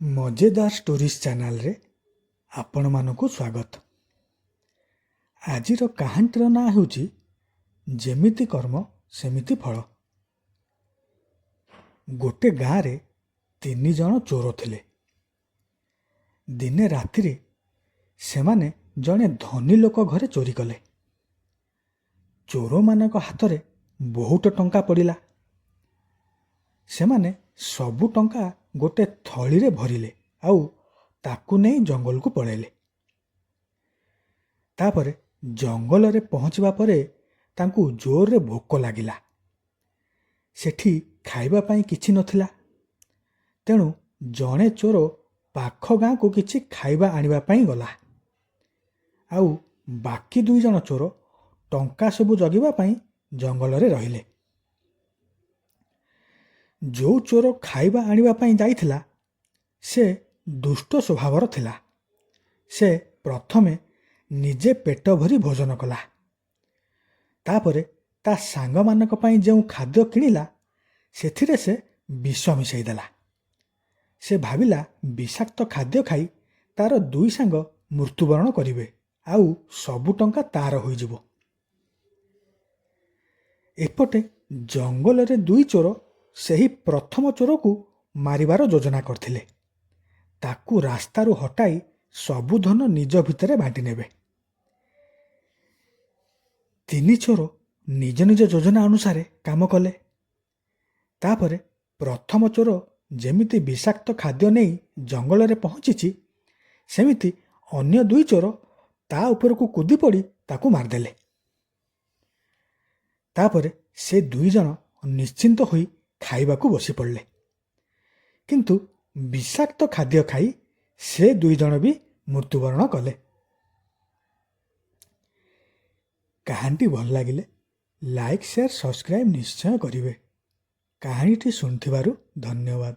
ମଜେଦାର storeys ଚ୍ୟାନେଲରେ ଆପଣମାନଙ୍କୁ ସ୍ୱାଗତ। ଆଜିର କାହାଣୀଟିର ନାଁ ହେଉଛି ଯେମିତି କର୍ମ ସେମିତି ଫଳ। ଗୋଟେ ଗାଁରେ ତିନି ଜଣ ଚୋର ଥିଲେ। ଦିନେ ରାତିରେ ସେମାନେ ଜଣେ ଧନୀ ଲୋକ ଘରେ ଚୋରି କଲେ। ଚୋରମାନଙ୍କ ହାତରେ ବହୁତ ଟଙ୍କା ପଡ଼ିଲା। ସେମାନେ ସବୁ ଟଙ୍କା ଗୋଟେ ଥଳିରେ ଭରିଲେ ଆଉ ତାକୁ ନେଇ ଜଙ୍ଗଲକୁ ପଳାଇଲେ। ତାପରେ ଜଙ୍ଗଲରେ ପହଞ୍ଚିବା ପରେ ତାଙ୍କୁ ଜୋରରେ ଭୋକ ଲାଗିଲା। ସେଠି ଖାଇବା ପାଇଁ କିଛି ନଥିଲା। ତେଣୁ ଜଣେ ଚୋର ପାଖ ଗାଁକୁ କିଛି ଖାଇବା ଆଣିବା ପାଇଁ ଗଲା ଆଉ ବାକି ଦୁଇ ଜଣ ଚୋର ଟଙ୍କା ସବୁ ଜଗିବା ପାଇଁ ଜଙ୍ଗଲରେ ରହିଲେ। ଯୋଉ ଚୋର ଖାଇବା ଆଣିବା ପାଇଁ ଯାଇଥିଲା, ସେ ଦୁଷ୍ଟ ସ୍ୱଭାବର ଥିଲା। ସେ ପ୍ରଥମେ ନିଜେ ପେଟ ଭରି ଭୋଜନ କଲା। ତାପରେ ତା ସାଙ୍ଗମାନଙ୍କ ପାଇଁ ଯେଉଁ ଖାଦ୍ୟ କିଣିଲା, ସେଥିରେ ସେ ବିଷ ମିଶାଇ ଦେଲା। ସେ ଭାବିଲା, ବିଷାକ୍ତ ଖାଦ୍ୟ ଖାଇ ତାର ଦୁଇ ସାଙ୍ଗ ମୃତ୍ୟୁବରଣ କରିବେ ଆଉ ସବୁ ଟଙ୍କା ତାର ହୋଇଯିବ। ଏପଟେ ଜଙ୍ଗଲରେ ଦୁଇ ଚୋର ସେହି ପ୍ରଥମ ଚୋରକୁ ମାରିବାର ଯୋଜନା କରିଥିଲେ। ତାକୁ ରାସ୍ତାରୁ ହଟାଇ ସବୁ ଧନ ନିଜ ଭିତରେ ବାଣ୍ଟି ନେବେ। ତିନି ଚୋର ନିଜ ନିଜ ଯୋଜନା ଅନୁସାରେ କାମ କଲେ। ତାପରେ ପ୍ରଥମ ଚୋର ଯେମିତି ବିଷାକ୍ତ ଖାଦ୍ୟ ନେଇ ଜଙ୍ଗଲରେ ପହଞ୍ଚିଛି, ସେମିତି ଅନ୍ୟ ଦୁଇ ଚୋର ତା ଉପରକୁ କୁଦି ପଡ଼ି ତାକୁ ମାରିଦେଲେ। ତାପରେ ସେ ଦୁଇ ଜଣ ନିଶ୍ଚିନ୍ତ ହୋଇ ଖାଇବାକୁ ବସି ପଡ଼ିଲେ। କିନ୍ତୁ ବିଷାକ୍ତ ଖାଦ୍ୟ ଖାଇ ସେ ଦୁଇ ଜଣ ବି ମୃତ୍ୟୁବରଣ କଲେ। କାହାଣୀଟି ଭଲ ଲାଗିଲେ ଲାଇକ୍, ସେୟାର, ସବସ୍କ୍ରାଇବ୍ ନିଶ୍ଚୟ କରିବେ। କାହାଣୀଟି ଶୁଣିଥିବାରୁ ଧନ୍ୟବାଦ।